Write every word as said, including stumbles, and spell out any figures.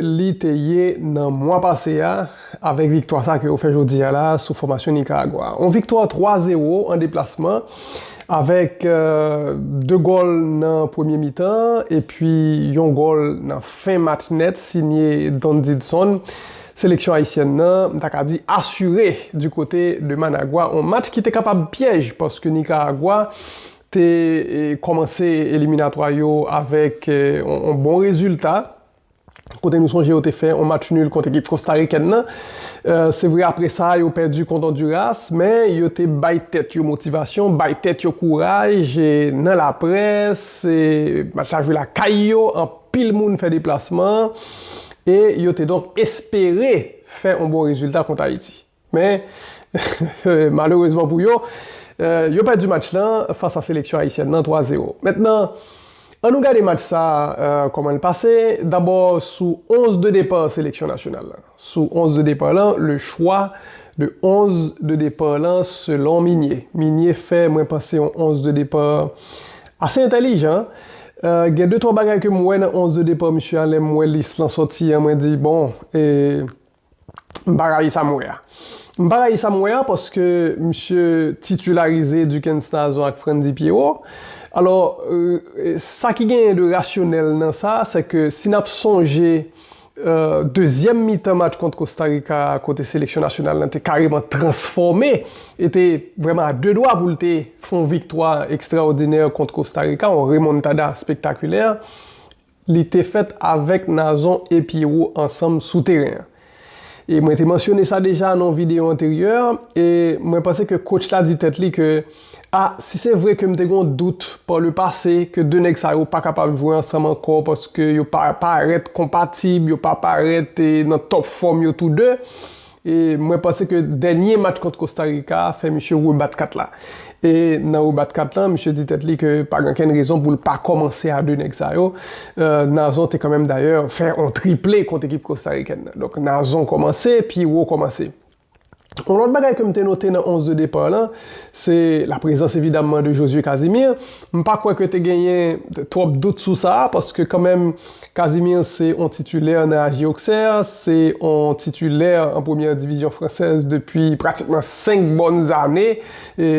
li te ye nan mwa pase a, avèk viktwa sa ke yo fè jodi a la sou fòmasyon Nikaragwa. Yon viktwa twa zewo an deplasman, avèk euh, de gòl nan premye mitan, epi yon gòl nan fen match nèt, sinye Don Didson. Seleksyon ayisyèn nan, m ta ka di, asire di kote de Managua, yon match ki te kapab pyèj, paske Nikaragwa te eh, kòmanse eliminatwa yo avèk eh, yon yon bon rezilta. Kote nou sonje yo te fè yon match nul kont ekip kostarikèn nan. Eh, se vre, apre sa, yo pèdi kont Ondiras, men yo te bay tèt yo motivasyon, bay tèt yo kouraj eh, nan laprès. Eh, match la jwe lakay yo, anpil moun fè deplasman an, e yo te donk espere fè yon bon rezilta kont Ayiti. Men, malerezman pou yo, eh, yo pèdi match lan fas a seleksyon ayisyèn nan twa zewo. Mentnan, ann nou gade match sa eh, kòman l pase. Dabò, sou onz de depa seleksyon nasyonal la. Sou onz de depa lan, le chwa de onz de depa lan selon Minye. Minye fè, mwen panse, yon onz de depa ase entèlijan. Eh, gen de twa bagay ke m wè nan onz de depa misye a, lè m wè lis lan sòti an, mwen di, bon, eh, m pa rayi sa m wè a. M pa rayi sa m wè a paske misye titilarize Duckens Nazon ak Frandy Pierrot. Alò, eh, sa ki genyen de rasyonèl nan sa, se ke si n ap sonje eh, dezyèm mitan match kont Kostarika a, kote seleksyon nasyonal lan te kareman transfòme e te vrèman a de dwa pou l te fè yon viktwa ekstraòdinè kont Kostarika, yon remontada spektakilè, li te fèt avèk Nazon e Pierrot ansanm sou teren an. E mwen te mansyone sa deja nan yon videyo anteryè, e mwen panse ke coach la di tèt li ke, a, si se vre ke m te gen yon dout pa le pase ke de nèg sa yo pa kapab jwe ansanm ankò paske yo pa parèt konpatib, yo pa parèt eh, nan top fòm yo tou de, e mwen panse ke dènye match kont Kostarika a fè misye rebat kat la. E nan rebat kat lan, misye di tèt li ke pa gen okenn rezon pou l pa kòmanse a de nèg sa yo. Eh, Nazon te kanmenm dayè fè yon triple kont ekip kostarikèn nan. Donk Nazon kòmanse, Pierrot kòmanse. Yon lòt bagay ke m te note nan onz de depa lan, se laprezans evidamman de Josué Casimir. M pa kwè ke te genyen twòp dout sou sa, paske kanmenm Casimir se yon titilè nan A J Auxerre, se yon titilè an premyè divizyon fransèz depi pratikman senk bòn zane. E